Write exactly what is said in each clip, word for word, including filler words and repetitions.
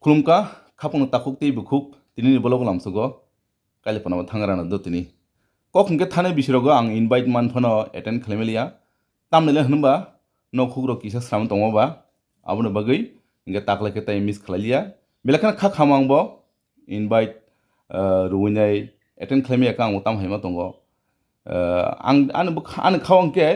Khulumkha, khapang takhuk tei bukhuk, tini ni vlog lamsugo, kaile phano thangra na do tini. Kok hwnkhe thani bisirogo ang invite man phano attend khlaimaliya. Tamni le hwnba, nok hukrok kisa sram tongo ba, aboni bagwi hwnkhe takle khe tai miss khlailiya. Belai kheno kha khamo ang bo invite, ah, rwinai attend khlaimaya khe ang bo tam haima tongo. Ah, ang, ani bwkha-, ani khao hwnkhe,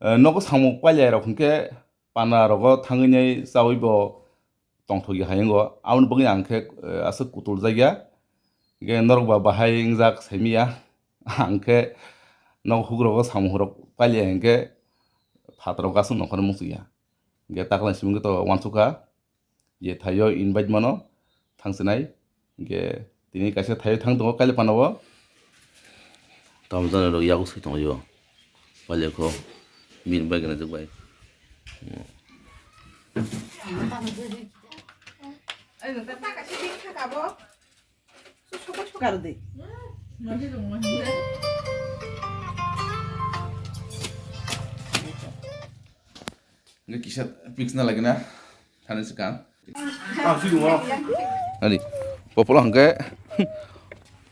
eh, nogo samung pailai rok hwnkhe pana rogo thangwi nai chawi bo tongthokya hai wngo. Aboni bagwi ang khe, eh, aswk kutul jakya. Hwnkhe norok ba bahai wngjak saimanya. Ang khe nok hukrok o samung rok pailai hwnkhe phatrok aswk nongkhorni muchungya. Hwnkhe takla simi wngkhe to uansukha. Je thaio invite mano thangsinai, hwnkhe tini kaisa thaio thang tongo kaile phanao. Tamjani rok yago swi tongo yo. Pailekho bini bai gana jwk bai. Hwnkhe kisa piksna lagina thani swkang. Ari, popola hwnkhe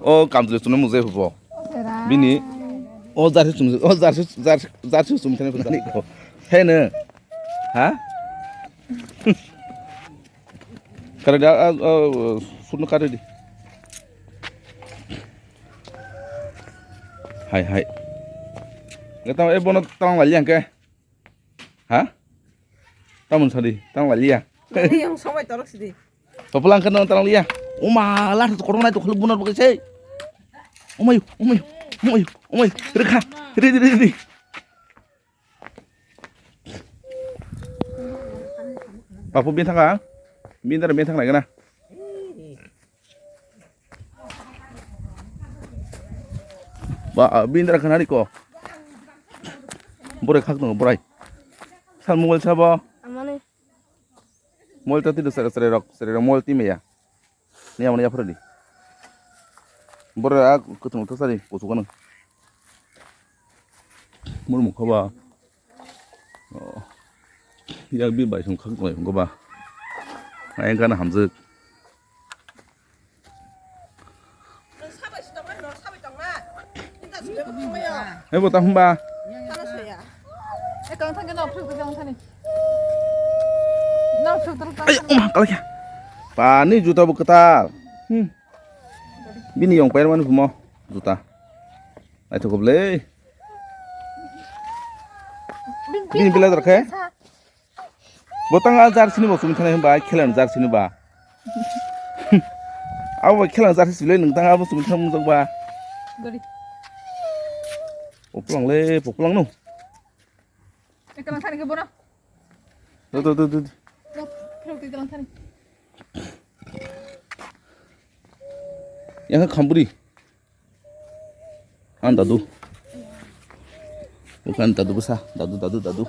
o kamchwlwi chwngno mujai phubo. Bini o jarsi chwng, o jarsi, jarsi, jarsi chwng thani phani ko. He no. Ha? Kare da, a, a, sutno kare di. Hai, hai. Ngetang e bono tang lali hwnkhe. Ha? Tamon sadi, tang laliya. Nani yang somai torok sidi. Papala angkat nang tang liya. Uma, lah tu korong nai tu khuluk bunar pakai sei. Umai, umai, umai, umai. Rekha, ri, ri, ri, ri. Papu bin thanga, bin dara bin thang lagi na. Ba, ah, bini dara khanani ko. Borai khak tongo, borai. Sal mobile sabo. Amani. Mobile ta twi sere, sere rok, sere rok mobile twi maya. Ni amani yaphra di. Borai a kutung to sari, kuchuk ano. Mur mukha ba. Oh. Yak bi bai song khak bai song ba. Ai gana hamjak. Hei bo ta hwnba. Ai oma kalakya. Pani juta bo kwtal. Hmm. Bini yong pairmani bumo juta. Naithok le. Bini belai dorkhe. Botang a jersey ni bo chumui thani hwnba, khela ni jersey ni ba. Abo khela ni jersey sibile nung tang abo chumui thani mung ba. Gori. Poplang le, poplang no. Ekta lang thani ke bono. Do, do, do, do. Khelo ke ekta lang thani. Yang khamburi. Ang dadu. Bukan dadu bwsa, dadu, dadu, dadu.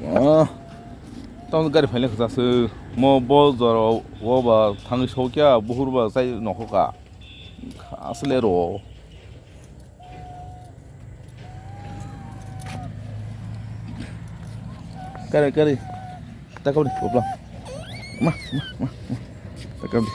Oh, tamo gari phaile khwchaswk. Mo bo jora o ba thangwi sokya, buhur ba chai nokhoka. Asle ro. Kari, kari. Takabri, bopla. Ma, ma, ma, ma. Takabri.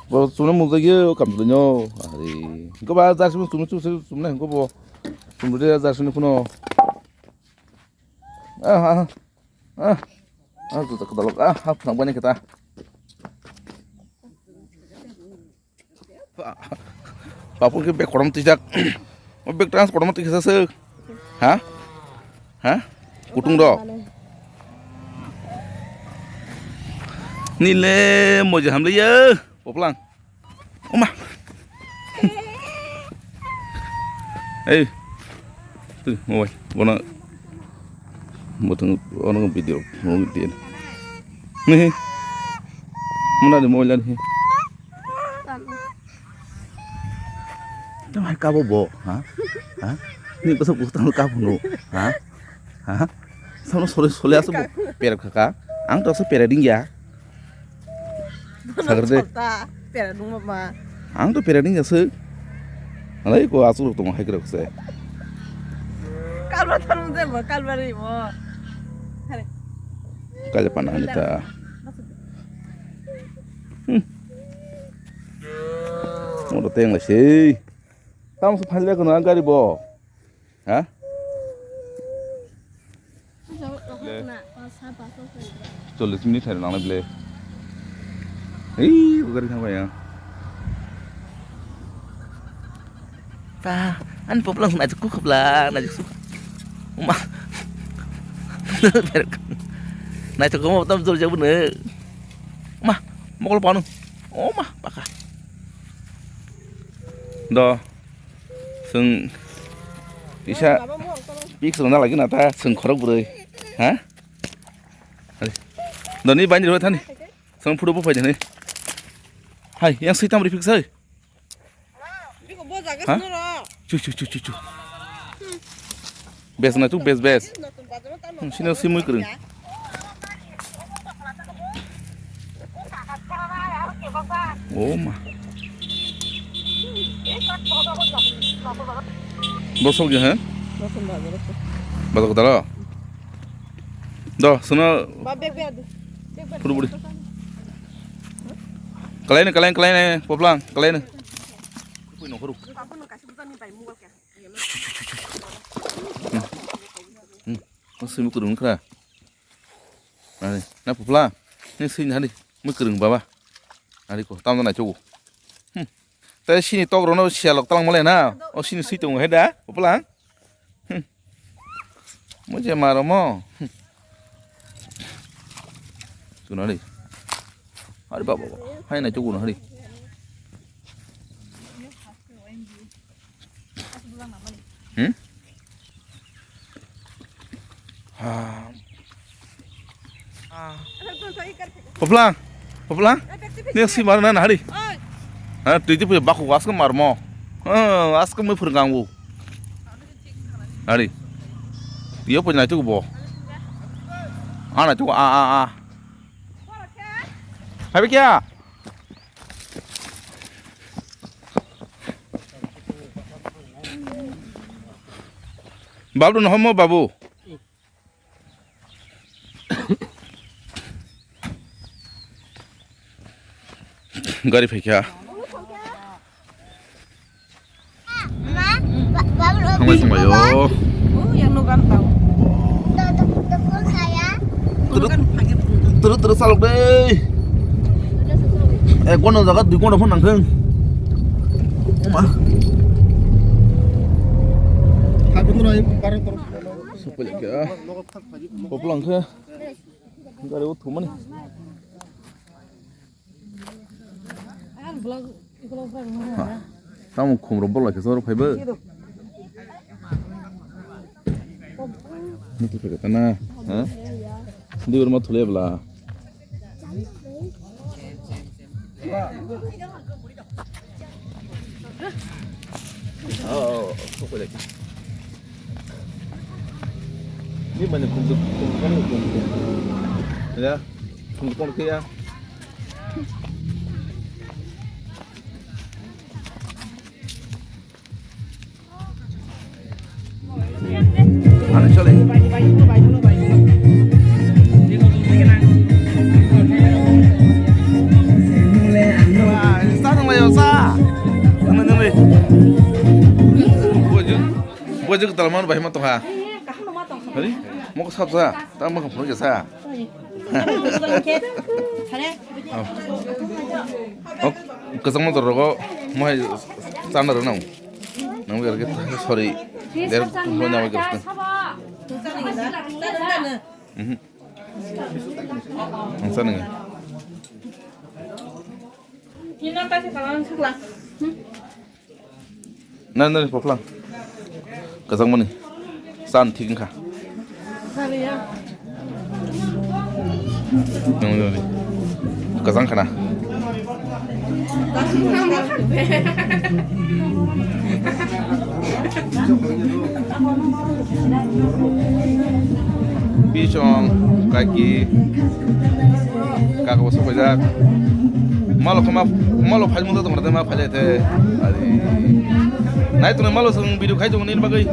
Bo chumna mujagyo, kam chumna. Ari. Ko ba jar chumna, chumna, chumna, chumna, ko bo. Chumna de jar chumna kuno. Ah, ah, ah. Ah, tu tak dalok. Ah, hap nang bani kita. Papu ke bag korom tijak. O bag trans korom tijak sasuk. Ha? Ha? Kutung do. Nile moja hamle ya. Poplang. Oma. Hey. Tu, mobile. Bona. Botong, ono video, ono video. Nih. Muna di mobile nih. Tamo hai kabo bo, ha? Ha? Ni basa basa tamo kabo no, ha? Ha? Sono sole sole aso bo perak kaka. Ang to aso perak ding ya. Sagar de. Pera dungma ma. Ang to pera ding aso. Alai ko aso rok tong hai krok se. Kalba thang je bo, kalba ri bo. Hare. Kale pana ani ta. Hmm. Mo to teng la sei. Tam su phan le kono gari bo. Ha? Chollish minute hai nangnai ble. Hei, gari thang bai ya. Pa, ani poplang najik ku khopla, najik su. Ma. Nai to komo tam jor jabu ne. Ma, mokol panu. O ma, paka. Do. Sung. Isa. Pik sung na lagi na ta, sung khorok bwrwi. Ha? Hai. Doni bani roi thani. Sung phudo bo phai jani. Hai, yang sui tam ri pik sai. Biko bo jaga Ha? Sino ro. Chu, chu, chu, chu, chu. Bes na chu, bes, bes. Hmm, sino simui kwrwng. Oh ma. Bosok je, ha? Bosok bajar ko. Bajar ko daro. Do, sino. Ba bag, bag, bag, bag. Phudu, phudu. Kalai ne, kalai, kalai ne, poplang, kalai ne. Pui no khuru. Hmm. Hmm. Masih mukurung kra. Nani, na pupla. Ni sini hari mukurung baba. Hari ko tam na chugu. Hmm. Tei sini tok rono sialok talang mole na. O sini sui tung he da, pupla. Hmm. Mo je maro mo. Hmm. Tunari. Hari baba. Hai na chugu na hari. Hmm? Ha. Poplang, poplang. Ni si mar na hari. Ha, tui tui baku asko mar mo. Ha, asko mo phurgang bu. Hari. Yo pun na tu bo. Ana tu a a a. Hai kya? Babu no homo babu. Gari phaikha. Thangbai thangbai o. Oh, yang no gan tau. Turu turu salok dei. Eh, kono jaga dui kono phone nangthung. Oma. Sopelek ya. Koplang khe. Gari o thumani. Ha, tamo khumro bol khe sor phaibo. Mutu khe tana, ha? Dibar ma thule bla. Oh, oh, oh, ni mane khumju, khumju, khumju. Ya, khumju kon khe ya. Ano chole. Sa nang layo sa. Ano nang lai. Boju, boju tal man bai ma to ha. Hari, mo ko sab sa, ta mo ko phone sa. Oh. Oh, kwchangma dor rogo mohai chana rw nang. Nang bai rw sorry. Der mo na bai rw. Mhm. Ang sana nge. Nani, nani, poplang. Kajak mani. San thik wngkha. Nani, nani. Kajang khana. Bisong, kaki. Kaka bo sokphaijak. Malo khe ma, malo phai mungta tongmani ma phai lai the. Ari. Nai tongo malo chwng video khai tongo nini bagwi.